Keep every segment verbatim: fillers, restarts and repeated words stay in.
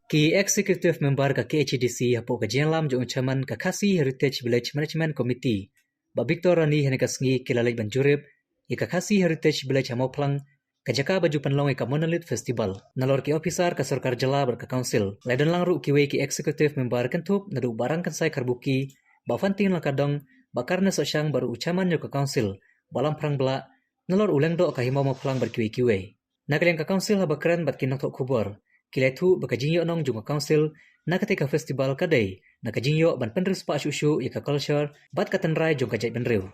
Ki Executive Member ka K H A D C hapoh ka jingïalam jong u Chairman ka Khasi Heritage Village Management Committee, Bah Victor Rani, ha kane ka sngi ki la leit ban jurip ïa ka Khasi Heritage Village ha Mawphlang, ka jaka ba ju pynlong ïa ka Monolith Festival. Nalor ki ophisar ka sorkar jylla bad ka council, la don lang ruh kiwei ki Executive Member kynthup naduh Bah Rangkynsai Kharbuki, Bah Fanting Lakadong, Bah Karne Sohshang bad ruh u Chairman jong ka council, Bah Lamphrang Blah, nalor u Lyngdoh ka Hima Mawphlang bad kiwei kiwei. Na ka liang ka council, haba kren bad ki nongthoh khubor, ki la ïathuh ba ka jingïohnong jong ka council na katei ka festival ka dei na ka jingïoh ban pynriewspah shuh shuh ïa ka culture bad ka tynrai jong ka jaitbynriew.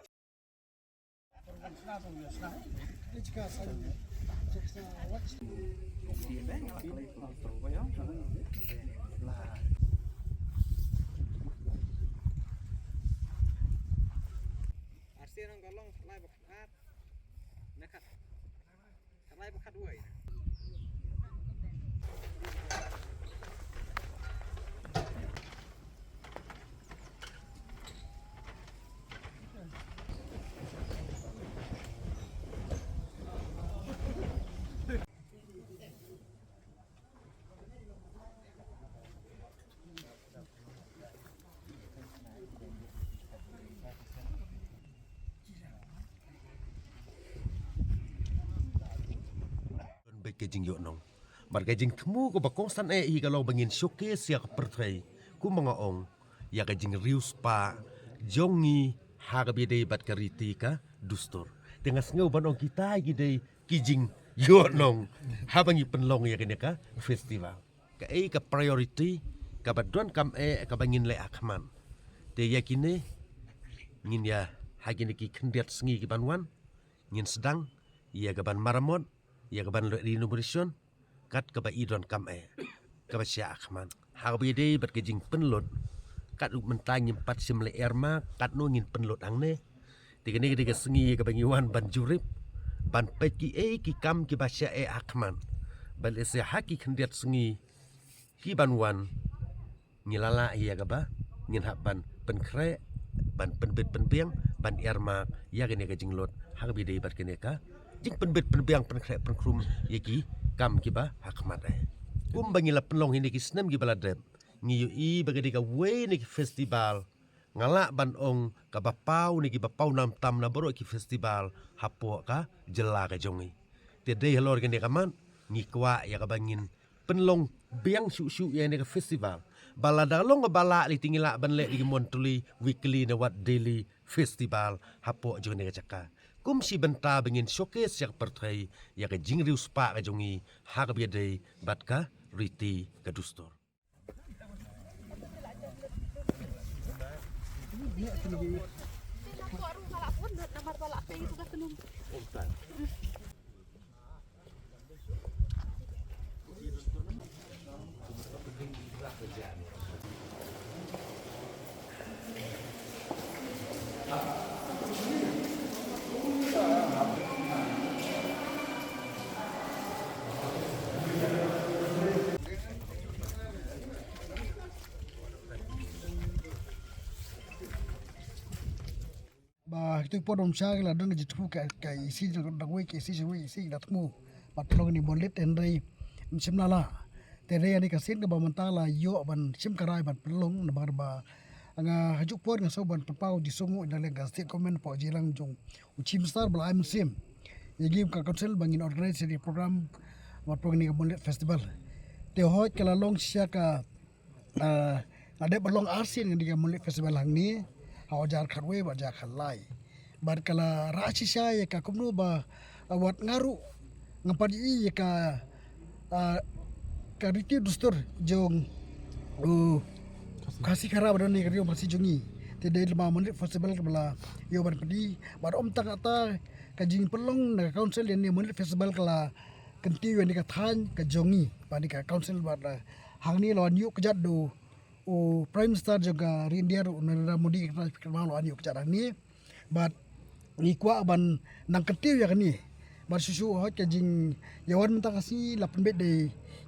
Don bad ka jingïohnong bad ka jingthmu kaba kongsan eh hi ka long ba ngin showcase ïa ka pyrthei, kumba nga ong, ïa ka jingriewspah jong ngi ha kaba ïadei bad ka riti ka dustur. Te nga sngew ban ong kita ki dei ki jingïohnong haba ngi pynlong ïa kane ka festival. Kaei ka priority kaba donkam eh kaba ngin leh ha khmat? Te ïa kine ngin ïa, ha kine ki khyndiat sngi ki ban wan, ngin sdang ïa ka ban maramot, ïa ka ban leh renovation kat kaba i donkam eh, kaba shah ha khmat. Ha kaba ïadei bad ka jingpynlut, katno mynta ngim pat shym la earmark katno ngin pynlut hangne. Te kane ka dei ka sngi kaba ngi wan ban jurip, ban peit kiei ki kam kiba shah eh ha khmat, ba lehse ha ki khyndiat sngi ki ban wan ngi la lah ïa kaba ngin hap ban pynkhreh, ban pynbit pynbiang, ban earmark ïa kane ka jinglut ha kaba ïadei bad kane ka jingpynbit pynbiang, pynkhreh pynkhrum ïa ki kam kiba ha khmat eh. Kumba ngi la pynlong ha kine ki snem kiba la dep, ngi ïohi ba ka dei kawei na ki festival, nga lah ban ong, kaba paw na kiba paw nam tam na baroh ki festival hapoh ka jylla ka jong ngi. Te dei halor kane ka mat ngi kwah ïa kaba ngin pynlong biang shuh shuh ïa kane ka festival, ba lada long kaba lah lei te ngi lah ban leh da ki monthly, weekly ne wat daily festival hapoh jong kane ka jaka, kum shi bynta ba ngin showcase ïa ka pyrthei ïa ka jingriewspah ka jong ngi ha kaba ïadei bad ka riti ka dustur. Ba kitu pon um sha ki la don ka jingthmu ka, ka isi jong dang wei, ka isi jong wei, isi la thmu. Ba pynlong ni monolith hynrei ym shym la lah. Te hynrei ani ka sien kaba mynta la ïoh ban shim ka rai ban pynlong, namar ba nga ha juh por nga sngew ban pynpaw jingsngewnguh na liang ka state government hapoh jingïalang jong u Chief Minister ba la ai mynsiem ïa ngi ka council ba ngin organize ïa ki program, ba pynlong ni ka monolith festival. Te hooid ka la long shisha ka, ah, la dep ban long arsien ngan dei ka monolith festival hangne, ha u hajar khatwei bad u hajar khatlai. Bad ka la rah shisha ïa ka kumno ba, ah, wat nga ruh ngam pat ïohi ïa ka, ah, ka riti dustur jong u Khasi Khara ba don ha ka ri Khasi jong ngi. Te dei lem monolith festival kaba la ïoh ban pyni, bad ym tang katta, ka jingpynlong na ka council ïa kane monolith festival ka la kyntiew ïa kane ka thaiñ ka jong ngi, ba kane ka council bad, ah, hangne la wan ïuh kjat da u Prime Minister jong ka ri India ruh, u Narendra Modi, ka kynmaw la wan ïuh kjat hangne. Bad ngi kwah ban nang kyntiew ïa kane. Bad shuh shuh hooid ka jingïawan mynta ka sngi la pynbeit da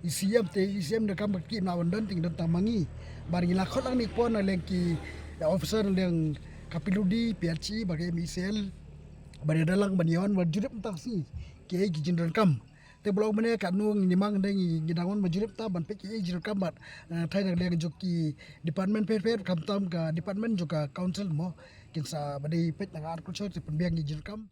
i C M, te i C M da kam ka kit na wan don, te don tang ma ngi. Bad ngi la khot lang ni pon na liang ki, ïa, officer na liang ka P W D, P H E bad ka M E C L. Bad ïa da lang ban ïawan ban jurip mynta ka sngi kiei ki jingdonkam. Te ba long mynne katno ngi mang de ngi, ngi dang wan ba jurip ta ban peit ki jingiakynduh bad, eh, thai na ka liang jong ki department pher pher, khamtam ka department jong ka council mo. Kin sa ba dei peit na ka agriculture te pynbiang ki jingiakynduh.